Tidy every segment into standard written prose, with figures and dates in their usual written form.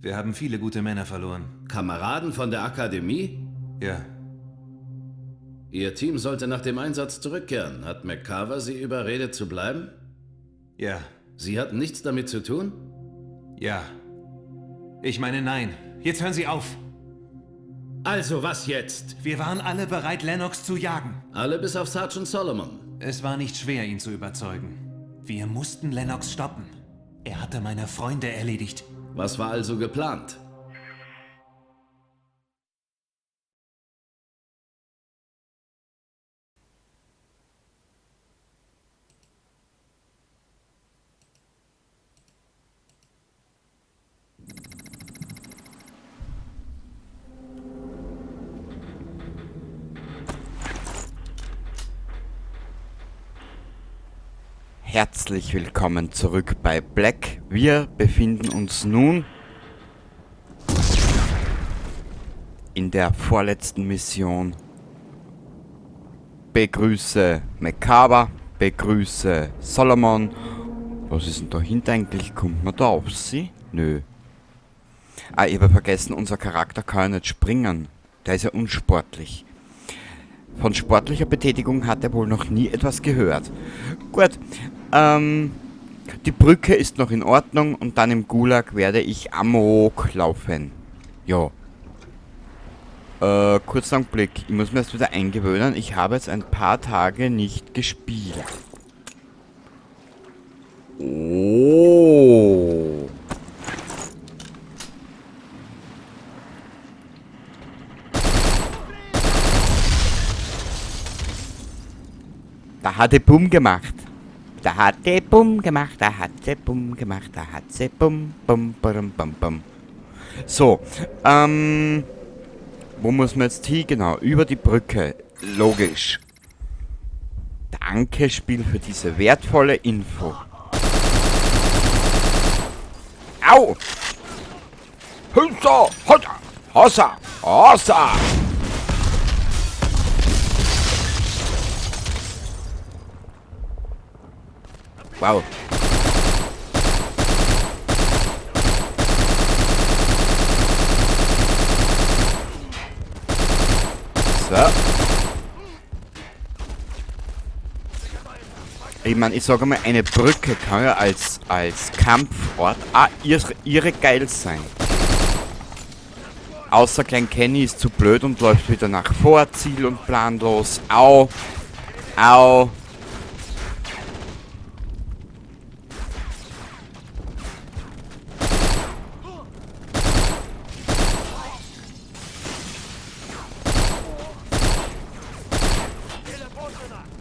Wir haben viele gute Männer verloren. Kameraden von der Akademie? Ja. Ihr Team sollte nach dem Einsatz zurückkehren. Hat McCarver Sie überredet zu bleiben? Ja. Sie hatten nichts damit zu tun? Ja. Ich meine, nein. Jetzt hören Sie auf. Also, was jetzt? Wir waren alle bereit, Lennox zu jagen. Alle bis auf Sergeant Solomon. Es war nicht schwer, ihn zu überzeugen. Wir mussten Lennox stoppen. Er hatte meine Freunde erledigt. Was war also geplant? Herzlich willkommen zurück bei Black. Wir befinden uns nun in der vorletzten Mission. Begrüße McCarver, begrüße Solomon. Was ist denn dahinter eigentlich? Kommt man da auf sie? Nö. Ah, ich habe vergessen, unser Charakter kann ja nicht springen. Der ist ja unsportlich. Von sportlicher Betätigung hat er wohl noch nie etwas gehört. Gut, die Brücke ist noch in Ordnung und dann im Gulag werde ich amok laufen. Ja. Kurzer Augenblick, ich muss mir das wieder eingewöhnen. Ich habe jetzt ein paar Tage nicht gespielt. Oh. Da hat er Bumm gemacht. Da hat er Bumm gemacht, da hat er Bumm gemacht, da hat sie Bumm, Bumm, Bum, Bum, Bum. So, wo muss man jetzt hin? Genau, über die Brücke. Logisch. Danke, Spiel, für diese wertvolle Info. Au! Hüsa! Hossa! Hossa! Hossa! Wow. So. Ich mein, ich sag einmal, eine Brücke kann ja als Kampfort auch irre geil sein. Außer Klein Kenny ist zu blöd und läuft wieder nach vor, ziel- und planlos. Au! Au!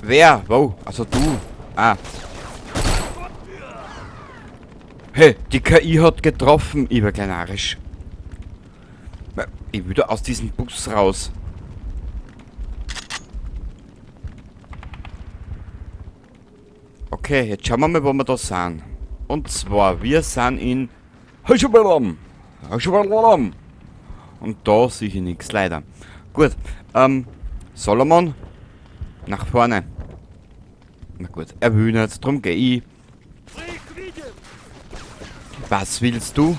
Wer? Wo? Also du. Ah. Hey, die KI hat getroffen, ich war kleinarisch. Ich will da aus diesem Bus raus. Okay, jetzt schauen wir mal, wo wir da sind. Und zwar, wir sind in Hüschelblom. Und da sehe ich nichts, leider. Gut, Solomon, nach vorne. Na gut, er will nicht, drum geh ich. Was willst du?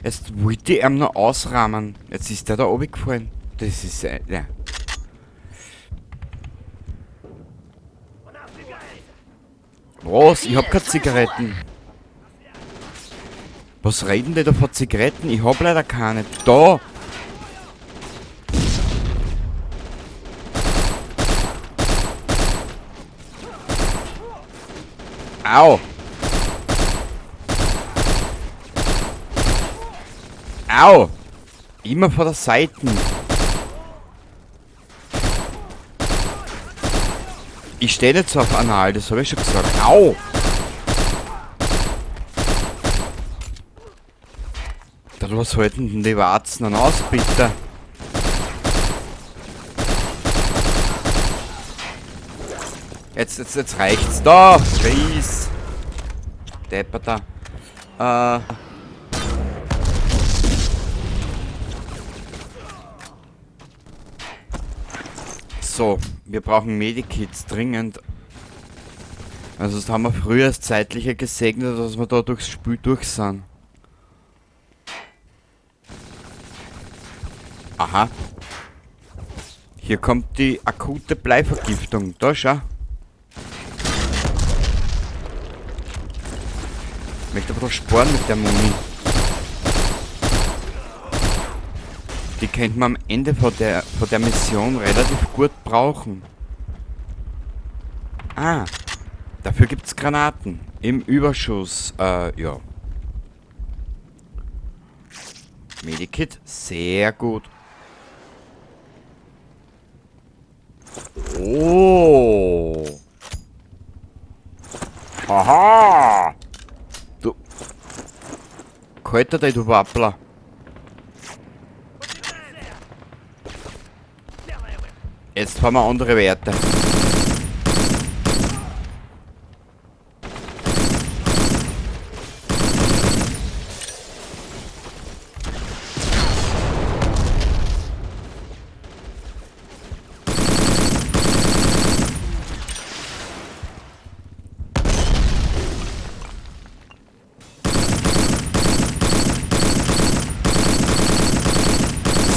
Jetzt wollte ich ihm noch ausrahmen. Jetzt ist der da runtergefallen. Das ist, ja. Was? Ich hab keine Zigaretten. Was reden die da von Zigaretten? Ich hab leider keine. Da! Au! Au! Immer vor der Seite. Ich steh nicht so auf Anal, das hab ich schon gesagt. Au! Da, was halten denn die Warzen dann aus, bitte? Jetzt reicht's. Da! Ries! Depperter. So, wir brauchen Medikits dringend. Also das haben wir früher das Zeitliche gesegnet, dass wir da durchs Spiel durch sind. Aha. Hier kommt die akute Bleivergiftung. Da, schau. Ich möchte aber doch sparen mit der Muni. Die könnte man am Ende von der Mission relativ gut brauchen. Ah, dafür gibt's Granaten. Im Überschuss. Ja. Medikit, sehr gut. Oh. Aha. Du. Kalter, du Wappler. Jetzt haben wir andere Werte.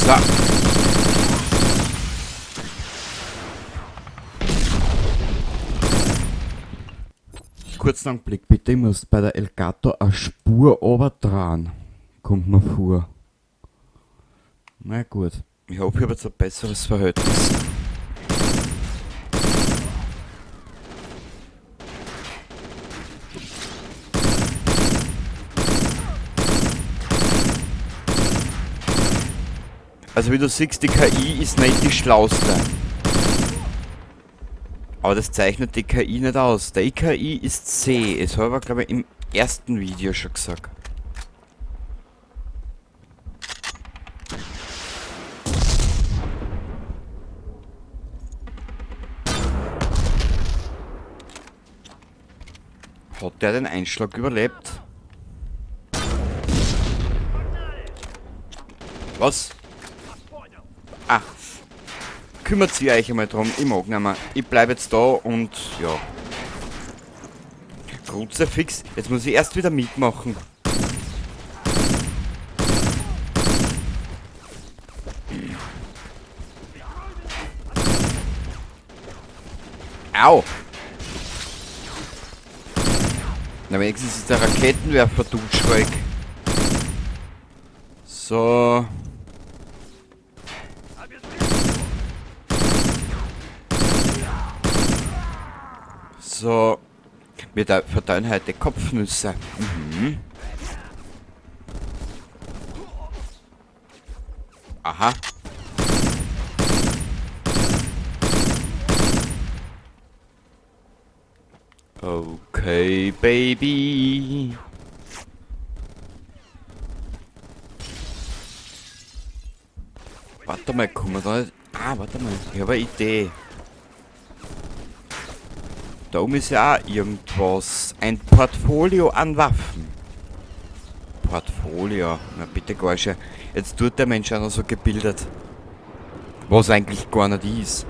So. Kurzen Augenblick bitte, ich muss bei der Elgato eine Spur runtertragen. Kommt mir vor. Na gut. Ich hoffe, ich habe jetzt ein besseres Verhältnis. Also wie du siehst, die KI ist nicht die schlauste. Aber das zeichnet die KI nicht aus. Die KI ist C. Das habe ich, glaube ich, im ersten Video schon gesagt. Hat der den Einschlag überlebt? Was? Ah. Kümmert sich euch einmal drum, ich mag nicht mehr. Ich bleib jetzt da und ja. Kruzifix, jetzt muss ich erst wieder mitmachen. Au! Na, wenigstens ist der Raketenwerfer dutschweg. So. So, wir verteilen heute Kopfnüsse. Mhm. Aha. Okay, Baby. Warte mal, komm mal da nicht. Ah, warte mal. Ich habe eine Idee. Da oben ist ja auch irgendwas. Ein Portfolio an Waffen. Portfolio. Na bitte, Gorsche. Jetzt tut der Mensch auch noch so gebildet. Was eigentlich gar nicht ist.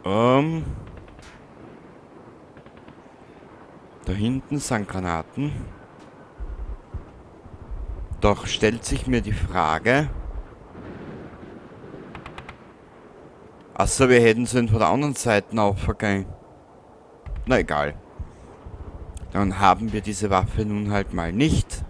Da hinten sind Granaten. Doch stellt sich mir die Frage... Achso, wir hätten sie von der anderen Seite aufgegangen. Na egal. Dann haben wir diese Waffe nun halt mal nicht.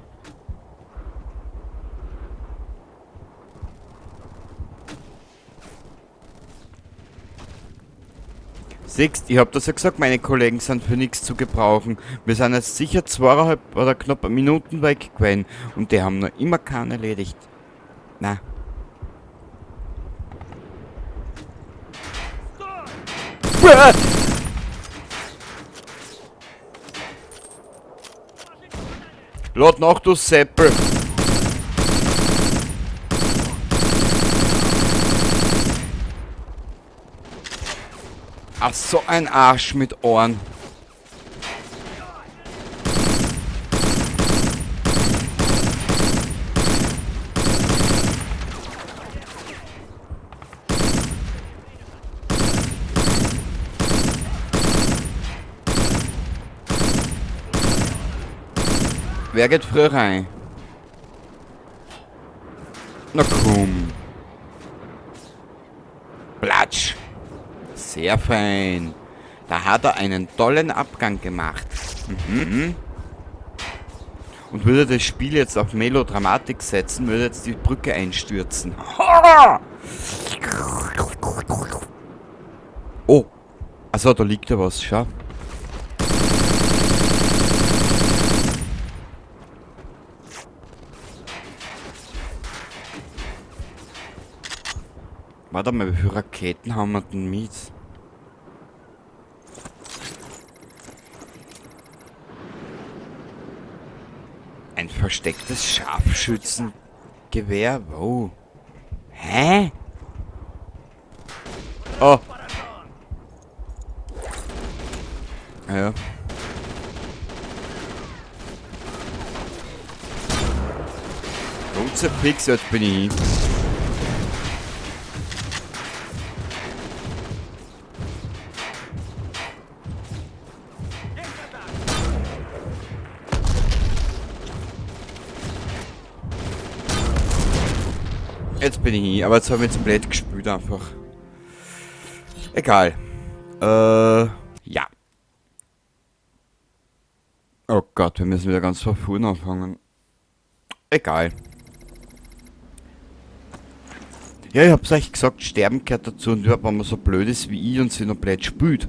Siehst, ich hab das ja gesagt, meine Kollegen sind für nichts zu gebrauchen. Wir sind jetzt sicher 2,5 oder knapp Minuten weg gewesen und die haben noch immer keinen erledigt. Na. Lad nach, du Seppel! Ach, so ein Arsch mit Ohren. Wer geht früher rein? Na komm. Platsch. Sehr fein. Da hat er einen tollen Abgang gemacht. Mhm. Und würde das Spiel jetzt auf Melodramatik setzen, würde jetzt die Brücke einstürzen. Oh. Also da liegt ja was, schau. Warte mal, wie viele Raketen haben wir denn mit? Ein verstecktes Scharfschützengewehr? Wow. Hä? Oh. Ja. Kruzifix, jetzt bin ich hin. Jetzt bin ich hin, aber jetzt habe ich jetzt blöd gespielt einfach. Egal. Ja. Oh Gott, wir müssen wieder ganz von vorne anfangen. Egal. Ja, ich hab's euch gesagt, Sterben gehört dazu und überhaupt, wenn man so blöd ist wie ich und sich noch blöd spielt.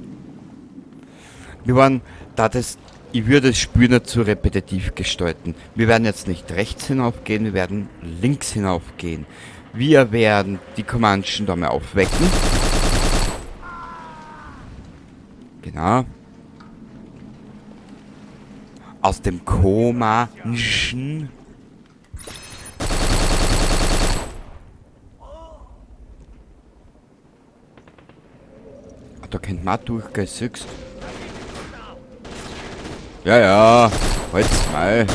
Wir waren, da das, ich würde das Spiel nicht zu repetitiv gestalten. Wir werden jetzt nicht rechts hinaufgehen, wir werden links hinaufgehen. Wir werden die Comanchen da mal aufwecken. Genau. Aus dem Koma. Ah, da kennt man auch durchgehen, siehst du? Ja, ja, halt's mal.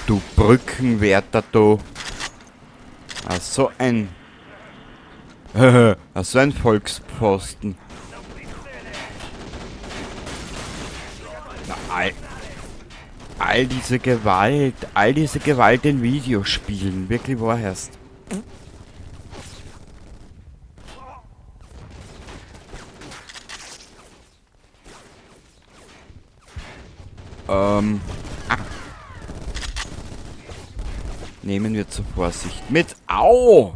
Du Brückenwärter, du. Ach, so ein... Ach, so ein Volkspfosten. Na, all diese Gewalt, all diese Gewalt in Videospielen, wirklich wahr erst. Ah. Nehmen wir zur Vorsicht mit. Au!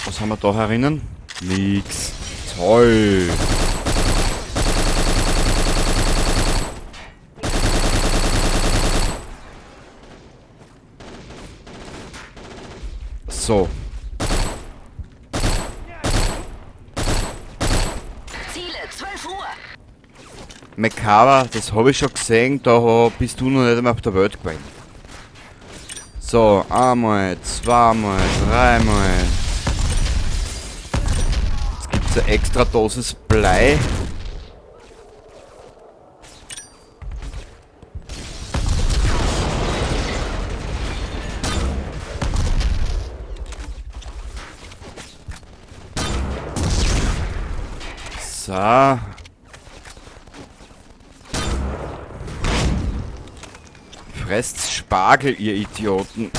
Was haben wir da herinnen? Nix. Toll. So. Ziele, 12 Uhr. McCarver, das habe ich schon gesehen, da bist du noch nicht einmal auf der Welt gewesen. So, einmal, zweimal, dreimal. Jetzt gibt's eine extra Dosis Blei. So. Fresst Spargel, ihr Idioten.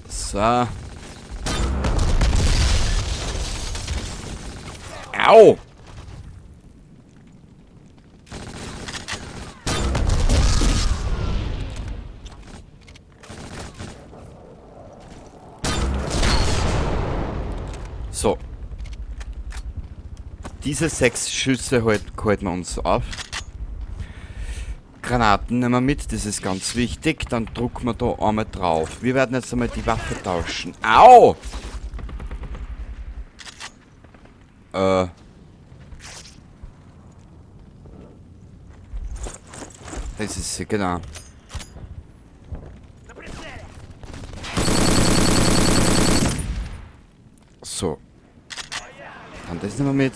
So. Au! So. Diese 6 Schüsse halten wir uns auf. Granaten nehmen wir mit, das ist ganz wichtig. Dann drücken wir da einmal drauf. Wir werden jetzt einmal die Waffe tauschen. Au! Das ist sie, genau. So. Dann das nehmen wir mit.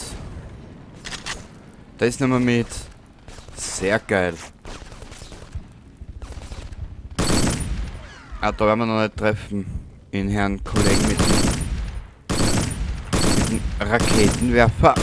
Das nehmen wir mit. Sehr geil. Ah, da werden wir noch nicht treffen. Den Herrn Kollegen mit dem Raketenwerfer.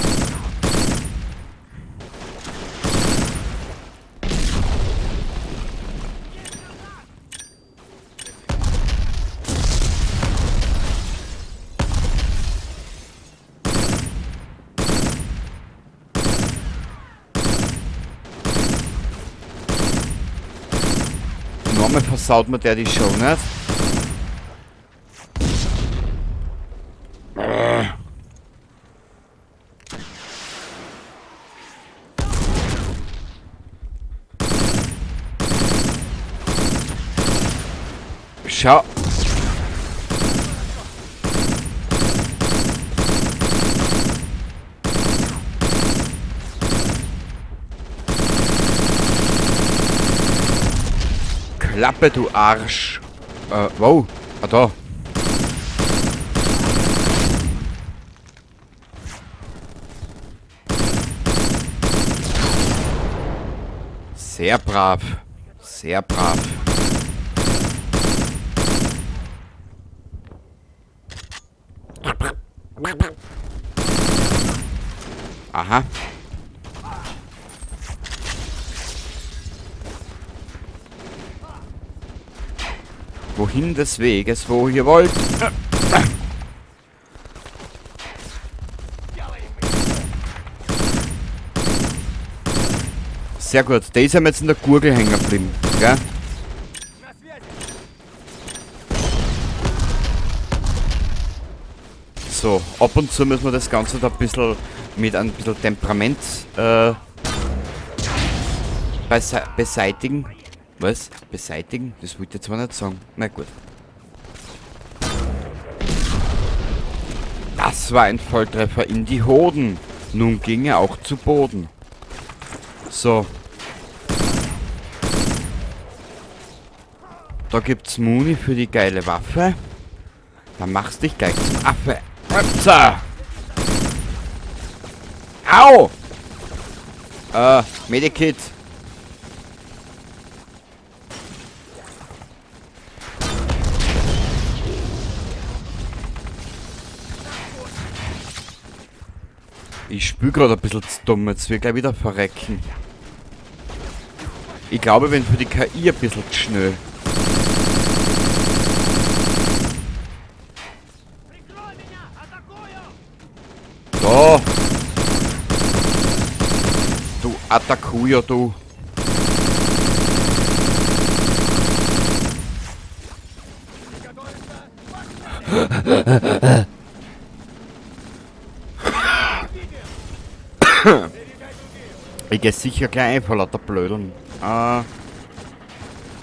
Nochmal versaut mir der die Show, nicht? Schau. Klappe, du Arsch. Wow. Ah, da. Sehr brav. Sehr brav. Aha. Wohin des Weges, wo ihr wollt. Sehr gut. Der ist ja jetzt in der Gurgel hängen geblieben, gell? So, ab und zu müssen wir das Ganze da ein bisschen mit ein bisschen Temperament beseitigen. Was? Beseitigen? Das wollte ich zwar nicht sagen. Na gut. Das war ein Volltreffer in die Hoden. Nun ging er auch zu Boden. So. Da gibt's Muni für die geile Waffe. Dann machst dich gleich zum Affe. Upsa! Au! Medikit. Ich spül grad ein bisschen zu dumm, jetzt wird gleich wieder verrecken. Ich glaube, ich bin für die KI ein bisschen zu schnell. Da! Du Atakuya, du! Ich geh sicher gleich ein vor lauter Blödeln.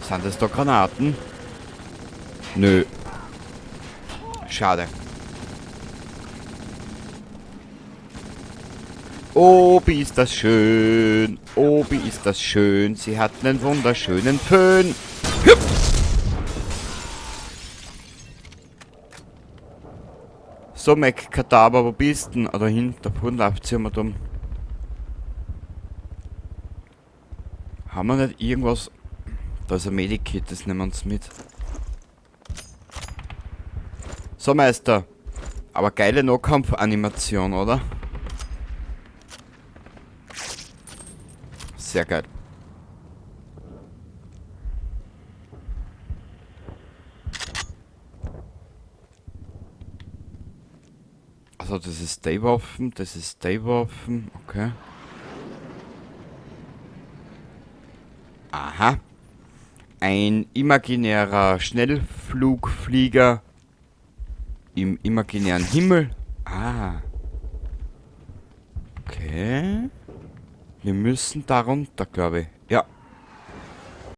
Sind das da Granaten? Nö. Schade. Oh, wie ist das schön. Oh, wie ist das schön. Sie hat einen wunderschönen Föhn. Hüpp. So, McCadaver, wo bist denn? Ah, da hinten, da vorne läuft sie immer dumm. Haben wir nicht irgendwas? Da ist ein Medikit, das nehmen wir uns mit. So, Meister. Aber geile Nahkampf-Animation, oder? Sehr geil. Also das ist die Waffen, das ist die Waffen, okay. Aha. Ein imaginärer Schnellflugflieger im imaginären Himmel. Ah. Okay. Wir müssen da runter, glaube ich.